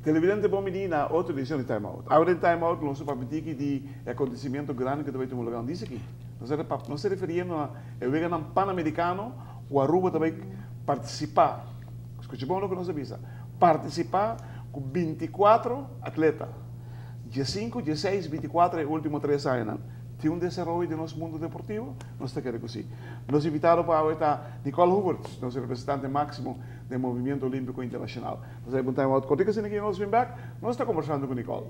Televidente bon bini na otro edicion di Time Out. Awe den Time Out nos ta papia tiki di e acontecimiento grandi cu ta bay tuma lugar un dies aki. Nos ta nos ta referiendo na e weganan Panamericano cu Aruba ta bay participa. Scucha bon loke nos a bisa. Participa cu binticuatro atleta. Diesinco, dieseis, binticuatro e ultimo tres añanan. Tin un desaroyo den nos mundo deportivo? Nos ta kere cu si. Nos invitado pa awe ta Nicole Hoevertsz, nos representante maximo den Movimiento Olimpico Internacional. Nos a heba un time out cortico asina ki nos bin bek. Nos ta conversando cu Nicole.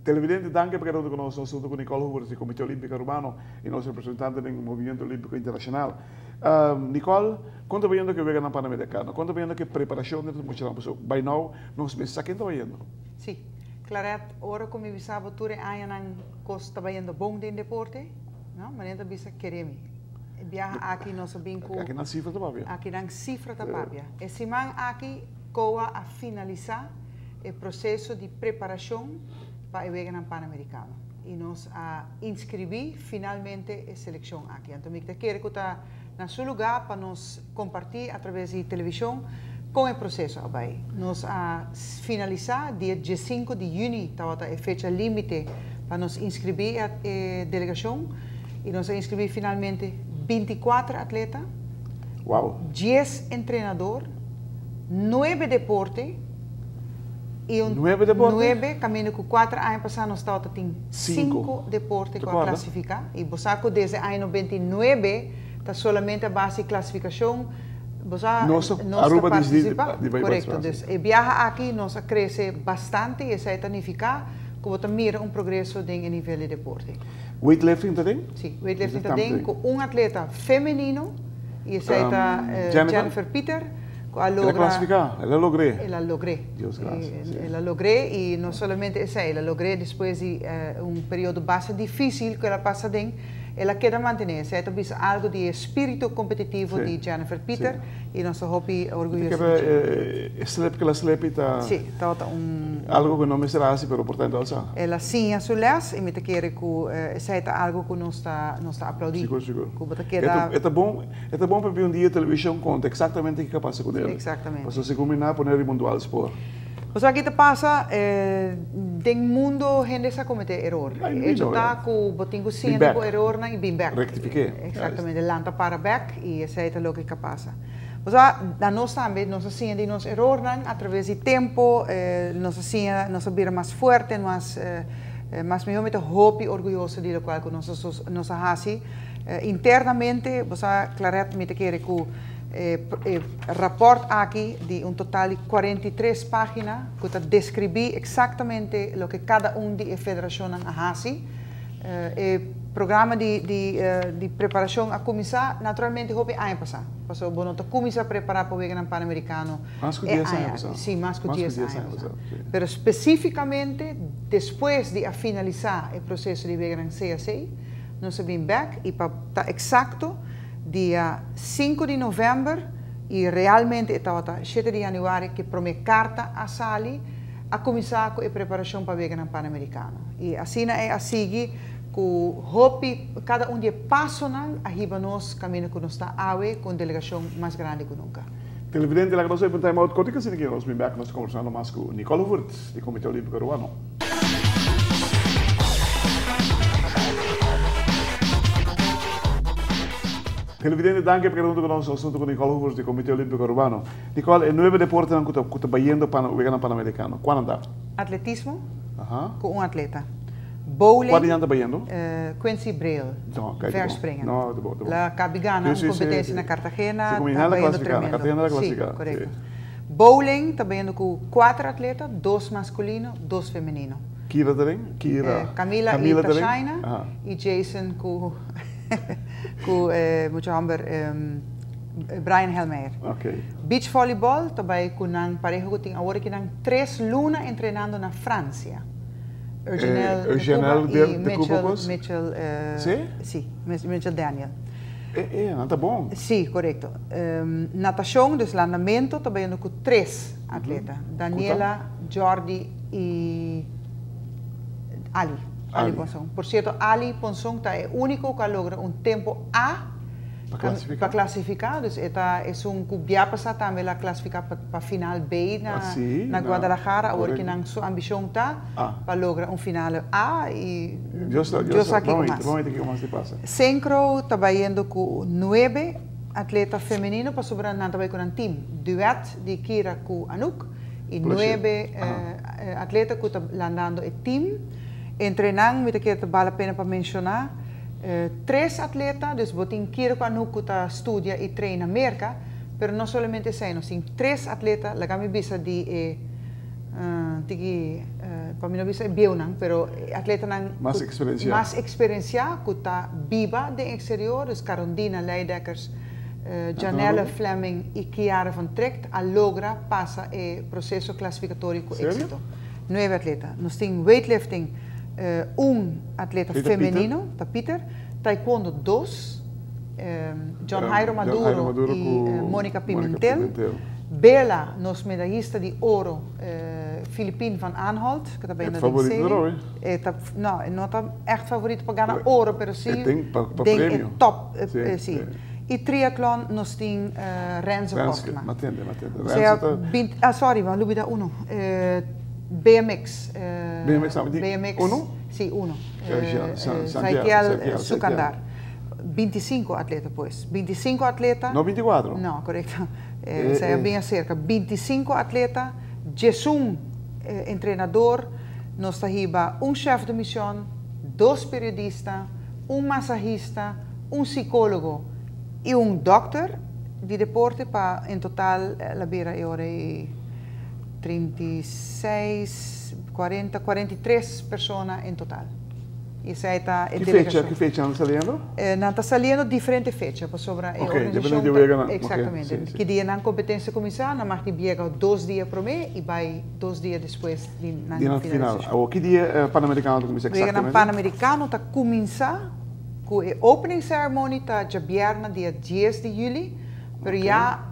Televidente danki pa keda huntu ku nos. Nos huntu ku Nicole Hoevertsz di Komite Olímpiko Arubano i nos representante den Movimiento Olímpiko Internashonal. Nicole, kon ta bayendo ku e weganan Panamerikano? Kon ta bayendo ku e preparashon den nos muchanan? Pasobra by now nos mester sa ken ta bayendo. Sí. Claret, ora ku mi bisa bo tur e añanan kos ta bayendo bon den deporte, no, manera ta bisa kere mi. E biaha aki nos a bin ku. Aki nan sifra ta papia. Aki nan sifra ta papia. E siman aki COA a finalisá e proseso di preparashon pa e Weganan Panamerikano i nos a inskribí finalmente e selekshon aki. Anto mi ta kere ku ta na su lugá pa nos kompartí atraves di televishon kon e proseso a bai. Nos a finalisá dia diesinku di yüni tabata e fecha límite pa nos inskribí e delegashon i nos a inskribí finalmente bintikuater atleta, dies entrenador, nuebe deporte i un Nuebe deporte? Nuebe, kaminda ku kuater aña pasá nos tabata tin Sinku. sinku deporte Te ku a kòrda? klasifiká. I bo sa ku desde aña 99 ta solamente a base di klasifikashon bo sa Nos ta nos ta Aruba disidí di partisipá. di bai Korekto. partisipá, Dus sí. e biaha aki nos a krese bastante i esei ta nifiká ku bo ta mira un progreso den e nivel di deporte. Weightlifting ta den? Sí, weightlifting ta Tambe den den. ku un atleta femenino i esei ta Jennifer? Jennifer Pieter. Cu a El a logra. clasifica, el a logr'é. El a logr'é. Dios gracias, sí. El a logr'é y no solamente esey, el a logr'é despues di un periodo basta dificil cu el a pasa den, el a keda mantené. Esey ta bisa algo di e spirito competitivo di Jennifer Pieter y nos ta hopi orguyoso di dje. E slip cu el a slip ta. Sí, tabata un. Algo cu no mester haci pero por tanto al sa. El a siña su les y mi ta kere cu esey ta algo cu nos ta nos ta aplaudi. Sigur, sigur. Cu bo ta keda. E ta bon. E ta bon pa bin un dia televishon konta eksaktamente kiko a pasa ku el. Eksaktamente. Pasobra segun mi nan a pone riba un dual spoor. Pasobra aki ta pasa den mundo hende sa komete eror. E echo ta ku bo tin ku siña di bo erornan i bin bek. Rektifiké. Eksaktamente, lanta para bek i esei ta loke ka pasa. Pasobra na nos tambe nos a siña di nos erornan atraves di tempo, nos a siña, nos a bira mas fuerte, mas mas mihó. Mi ta hopi orguyoso di lokual ku nos a nos a hasi. Internamente, bo sa Claret, mi ta kere ku e e rapòrt aki di un total di 43 página ku ta deskribí eksaktamente loke kada un di e federashonnan a hasi. E programa di di di preparashon a kuminsá naturalmente hopi aña pasá, pasobra bo no ta kuminsá prepará pa Weganan Panamerikano Mas ku e dies aña aña pasá. aki. Sí, mas ku Mas ku dies dies aña aña pasá. pasá, sí. Pero spesífikamente despues di a finalisá e proseso di Weganan CAC, Nos a bin bek y pa ta exacto dia sinku di november y realmente e tabata shete di januari cu e prome carta a sali a cuminsa cu e preparacion pa Weganan Panamericano. Y asina e a sigui cu hopi cada un di e pasonan a hiba nos caminda cu nos ta awe cu un delegacion mas grandi cu nunca. Televidente laga nos oiba un time out cortico asina cu nos bin bek nos ta conversando mas cu Nicole Hoevertsz di Comite Olimpico Aruano. Televidente danki pa keda huntu ku nos nos huntu ku Nicole Hoevers di Comite Olimpico Arubano. Nicole, e nuebe deportenan ku ta ku ta bayendo pa Weganan Panamericano, kuanan ta? Atletismo ku un atleta. Bowling. Kua di nan ta bayendo? Quincy Brail, No, kei ta bon. verspringen. No, ta bon, ta bon. La kabi gana un kompetensia na Cartagena, Si, ta bayendo tremendo. Cartagena la klasifiká. Si, korekto. Bowling ta bayendo ku kuater atleta, dos maskulino, dos femenino. Kira ta den? Kira. Camila i Camila ta den? Tashaina i Jason ku ku mucha hòmber Brian Helmeijer. Ok. Beach volleyball ta bai ku nan pareha ku tin awor aki nan tres luna entrenando na Fransia. Eugenel Eugenel de Cuba de y de Cuba Mitchell, cos? Mitchell, Sí? Si, Mitchell Daniel. Nan ta bon. Si, corecto. Natacion, dus landamento, ta bayendo cu tres atleta. Daniela, Jordi y Ali. Ali Ali. Ponson. Por cierto, Ali Ponson ta e unico cu a logra un tempo A Pa clasifica. Pa clasifica. Dus e ta esun cu bia pasa tambe la clasifica pa final B na Ah, si, na Guadalajara. Awor correcto. cu nan su ambicion ta Ah. pa logra un final A y Dios sa, Dios Dios sa. sa kico Vamos mas. Vamos ver kico mas ta pasa. Synchro ta bayendo cu nuebe atleta femenino, pasobra nan ta bay cu un team. Duet di Kira cu Anouk y Plezier. nuebe atleta cu ta landando e team. Entre nan, mi ta kier ta vale la pena pa menciona tres atleta, dus bo tin Kira cu Anouk cu ta studia y train na Merca, pero no solamente esey, nos tin tres atleta, laga mi bisa di tiki, pa mi no bisa e bieunan, pero atletanan Mas experiencia. Mas experiencia cu ta biba den exterior, dus Carondina Leidekkers, Janelle Fleming y Kiara van Trikt a logra pasa e proceso clasificatorio cu Serio? exito. Nuebe atleta. Nos tin weightlifting, un atleta Peter. Femenino, ta Peter, taekwondo dos, John Jairo John Maduro, Jairo Maduro y cu Monica Monica Pimentel. Pimentel. Bela, nos medallista di oro, Filipine van Aanholt, cu ta E na favorito sailing. oro, eh? Ta, no, no ta echt favorito pa gana oro, pero si E tin pa den premio. e top, Si, si. si. Y triatlon nos tin Renzo Renzo, Postma. Matende, matende. O sea, Renzo ta 20, ah, sorry, mi a lubida uno. BMX. BMX tambe tin BMX. uno? Si, uno. Santiago, Saitiel Santiago, Sukandar. 25 atleta, pues. 25 atleta. No 24? No, corecto. Esey bien cerca. 25 atleta, 11 entrenador, nos ta hiba un chef de mision, dos periodista, un masahista, un psicologo y un dokter di deporte pa en total la bira e ora e 36, 40, 43 persona en total. Y esey ta Ki fecha, delegacion. ki fecha nan ta saliendo? Nan ta saliendo diferente fecha, pasobra e Ok, organisacion depende di wega nan. Exactamente. Ok, si. Ki dia nan competencia cuminsa, nan mag di biega 2 dia prome y bay 2 dia despues di nan Dia na final. finalisacion. Awor, ki dia Panamericano ta cuminsa Wega nan exactamente? Panamericano ta cuminsa cu e opening ceremony ta diabierna dia 10 di juli, pero ya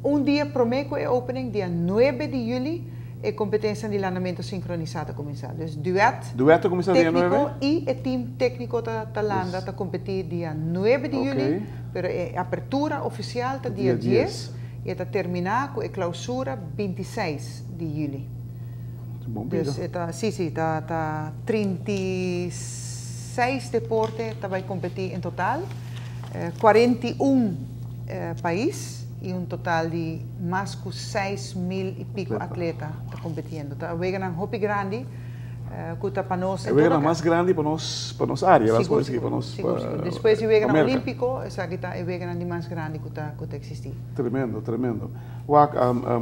un dia prome cu e opening, dia 9 di juli, e competencia di landamento sincronisa ta cuminsa. Dus duet Duet ta cuminsa dia tecnico 9? y e team tecnico ta landa, ta competi dia 9 di juli, pero e apertura oficial ta dia Dia 10 10. y ta termina cu e clausura 26 di juli. Bon Dus bida. Ta, si, ta 36 deporte ta bay competi en total, 41 pais y un total di mas cu 6 mil y pico Atleta. atleta ta competiendo. Ta weganan hopi grandi, cu ta pa nos E wega mas grandi pa nos area, laat Sigur, us pa nos sigur, pa sigur. Despues di wega Amerika. Olimpico, esaki ta e wega di mas grandi cu ta existi. Tremendo, tremendo. Wak,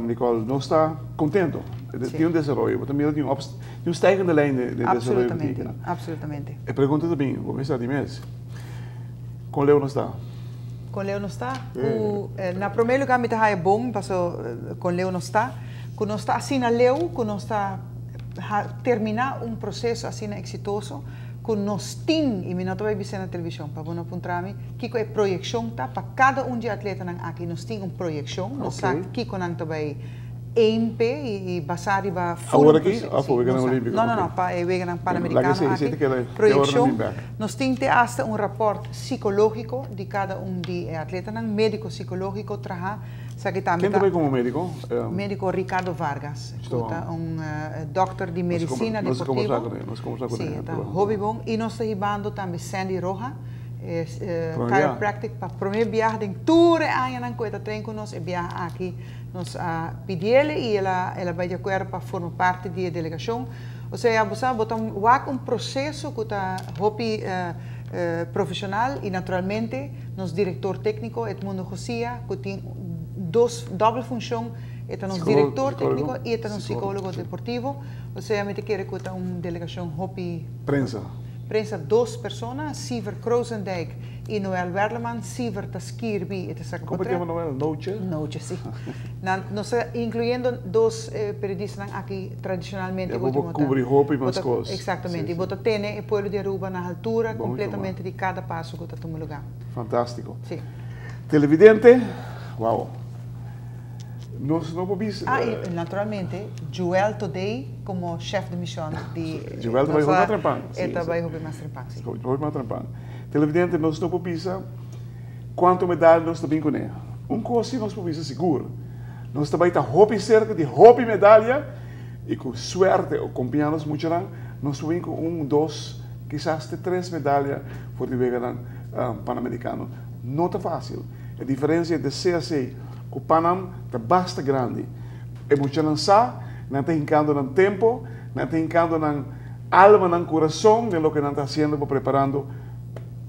Nicole, nos ta contento. Tin un desaroyo, mas tambe tin un stijgende lijn di desaroyo. Absolutamente, absolutamente. E pregunta tambe, bo cuminsa di mes. Con leu nos ta? Con leu nos ta? Na prome lugar, mi ta haya bon, paso con leu nos ta. Cu nos ta asina leu, cu nos ta termina un proceso asina exitoso, cu nos tin, y mi no ta bay bisa na television, pa no puntra mi, kico e proyeccion ta, pa cada un di atletanan aki, nos tin un proyeccion, nos sa kico nan ta bay aim p'e y basa riba Awor aki? Of Weganan nos Olimpico? No, no, pa e Weganan Panamericano Laga aki. esey keda Proyeccion. back. Nos tin te hasta un rapport psicologico di cada un di atletanan, medico psicologico traha, sa cu tambe Ken tambe como medico? Medico Ricardo Vargas, Estou cu ta un dokter di medicina Nos deportivo. conversa cu ne, nos conversa cu ne. Si, ta hopi bon. Y nos ta hibando tambe Sandy Roja, Prome chiropractic, pa prome biaha den tur aña cu e ta train cu nos, e biaha aki nos a pidi'e y el a bay di acuerdo pa forma parti di delegacion. O sea, bo sa, bo ta wak un proceso cu ta hopi profesional y naturalmente nos director tecnico Edmundo Josia, cu tin dos doble funcion, e nos Psicologo, director psicologo, tecnico y e nos psicologo, psicologo deportivo. O sea, mi ta kere cu ta un delegacion hopi Prensa. Prensa dos persona, Siever Krozendijk y Noel Werleman. Siever ta skirbi y ta saca Con portret. yama Noel? Noche? Noche, si. Nan, nos ta incluyendo dos periodista aki tradicionalmente. Ja, bo cubri hopi mas cos. Exactamente. Si. Bo ta tene e pueblo di Aruba na altura Bon completamente di cada paso cu ta tuma lugar. Fantastico. Si. Televidente, wow. Nos no por bisa. Ah, y naturalmente, Joel Today como chef de mission di Joel tambe hopi trempan. E tambe hopi mas trempan, si. Hopi mas trempan. Televidente, nos no por bisa cuanto medaya nos ta bin cu ne. Un cos nos por bisa sigur. Nos tambe ta hopi cerca di hopi medaya y cu suerte o compaña nos mucho nan, nos por bin cu un, dos, kisas te tres medaya for di Weganan Panamericano. No ta facil. E diferencia entre CAC cu Panam ta basta grandi. E mucho nan sa, nan ta hincando nan tempo, nan ta hincando nan alma, nan curason den loke nan ta haciendo pa preparando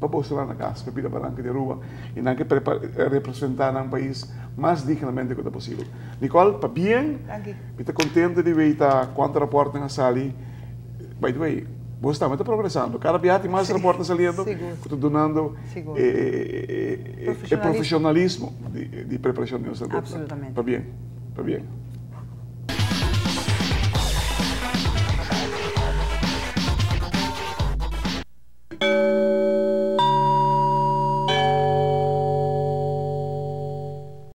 pa postura na cas, pa pida baranca di Aruba y nan kier representa nan pais mas dignamente cu ta posibel. Nicole, pabien, Danki. Mi ta contento di weta cuanto rapport a sali. By the way, bo ta progresando. Cada biaha tin mas rapport saliendo, cu ta dunando e profesionalismo di preparacion di nos atleta. Absolutamente. Pabien, pabien.